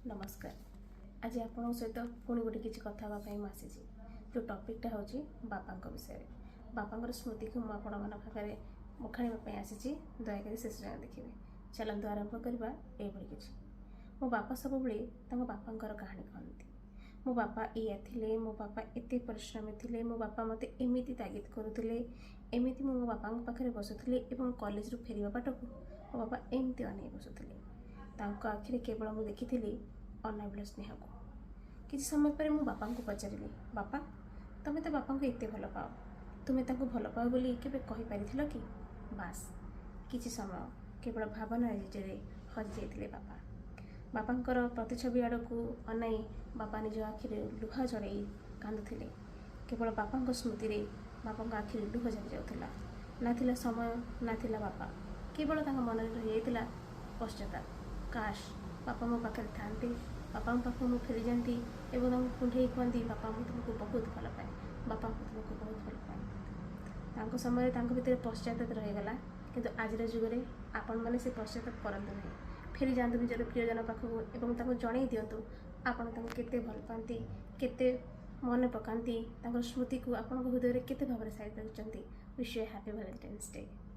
ନମସ୍କାର। ଆଜି ଆପଣଙ୍କ ସହିତ ପୁଣି ଗୋଟେ କିଛି କଥା ହେବା ପାଇଁ ମୁଁ ଆସିଛି। ଯେଉଁ ଟପିକ୍ଟା ହେଉଛି ବାପାଙ୍କ ବିଷୟରେ। ବାପାଙ୍କର ସ୍ମୃତିକୁ ମୁଁ ଆପଣମାନଙ୍କ ପାଖରେ ବଖାଣିବା ପାଇଁ ଆସିଛି। ଦୟାକରି ଶେଷ ଯାଏଁ ଦେଖିବେ। ଚାଲନ୍ତୁ ଆରମ୍ଭ କରିବା ଏଇଭଳି କିଛି। ମୋ ବାପା ସବୁବେଳେ ତାଙ୍କ ବାପାଙ୍କର କାହାଣୀ କହନ୍ତି। ମୋ ବାପା ଏଇଆ ଥିଲେ, ମୋ ବାପା ଏତେ ପରିଶ୍ରମୀ ଥିଲେ, ମୋ ବାପା ମୋତେ ଏମିତି ତାଗିଦ କରୁଥିଲେ, ଏମିତି ମୁଁ ମୋ ବାପାଙ୍କ ପାଖରେ ବସୁଥିଲି ଏବଂ କଲେଜରୁ ଫେରିବା ବାଟକୁ ମୋ ବାପା ଏମିତି ଅନେଇ ବସୁଥିଲେ। ତାଙ୍କ ଆଖିରେ କେବଳ ମୁଁ ଦେଖିଥିଲି ଅନାବିଳ ସ୍ନେହକୁ। କିଛି ସମୟ ପରେ ମୁଁ ବାପାଙ୍କୁ ପଚାରିଲି, "ବାପା, ତମେ ତ ବାପାଙ୍କୁ ଏତେ ଭଲ ପାଅ, ତୁମେ ତାଙ୍କୁ ଭଲ ପାଅ ବୋଲି କେବେ କହିପାରିଥିଲ କି?" ବାସ୍, କିଛି ସମୟ କେବଳ ଭାବନା ନିଜରେ ହଜିଯାଇଥିଲେ ବାପା। ବାପାଙ୍କର ପ୍ରତିଛବି ଆଡ଼କୁ ଅନାଇ ବାପା ନିଜ ଆଖିରେ ଲୁହ ଝଡ଼େଇ କାନ୍ଦୁଥିଲେ। କେବଳ ବାପାଙ୍କ ସ୍ମୃତିରେ ବାପାଙ୍କ ଆଖିରେ ଲୁହ ଝରି ଯାଉଥିଲା। ନା ଥିଲା ସମୟ, ନା ଥିଲା ବାପା। କେବଳ ତାଙ୍କ ମନରେ ରହିଯାଇଥିଲା ପଶ୍ଚାତାପ। କାଶ, ବାପା ମୋ ପାଖରେ ଥାନ୍ତେ, ବାପାଙ୍କ ପାଖକୁ ମୁଁ ଫେରିଯାଆନ୍ତି ଏବଂ ତାଙ୍କୁ କୁଣ୍ଢେଇ କୁହନ୍ତି, "ବାପା, ମୁଁ ତୁମକୁ ବହୁତ ଭଲ ପାଏ। ବାପା, ମୁଁ ତୁମକୁ ବହୁତ ଭଲ ପାଏ।" ତାଙ୍କ ସମୟରେ ତାଙ୍କ ଭିତରେ ପଶ୍ଚାତାପ ରହିଗଲା। କିନ୍ତୁ ଆଜିର ଯୁଗରେ ଆପଣମାନେ ସେ ପଶ୍ଚାତାପ କରନ୍ତୁ ନାହିଁ। ଫେରିଯାଆନ୍ତୁ ନିଜର ପ୍ରିୟଜନ ପାଖକୁ ଏବଂ ତାଙ୍କୁ ଜଣେଇ ଦିଅନ୍ତୁ ଆପଣ ତାଙ୍କୁ କେତେ ଭଲ ପାଆନ୍ତି, କେତେ ମନେ ପକାନ୍ତି, ତାଙ୍କର ସ୍ମୃତିକୁ ଆପଣଙ୍କ ହୃଦୟରେ କେତେ ଭାବରେ ସାଇତି ରଖିଛନ୍ତି। Wish you happy Valentine's Day.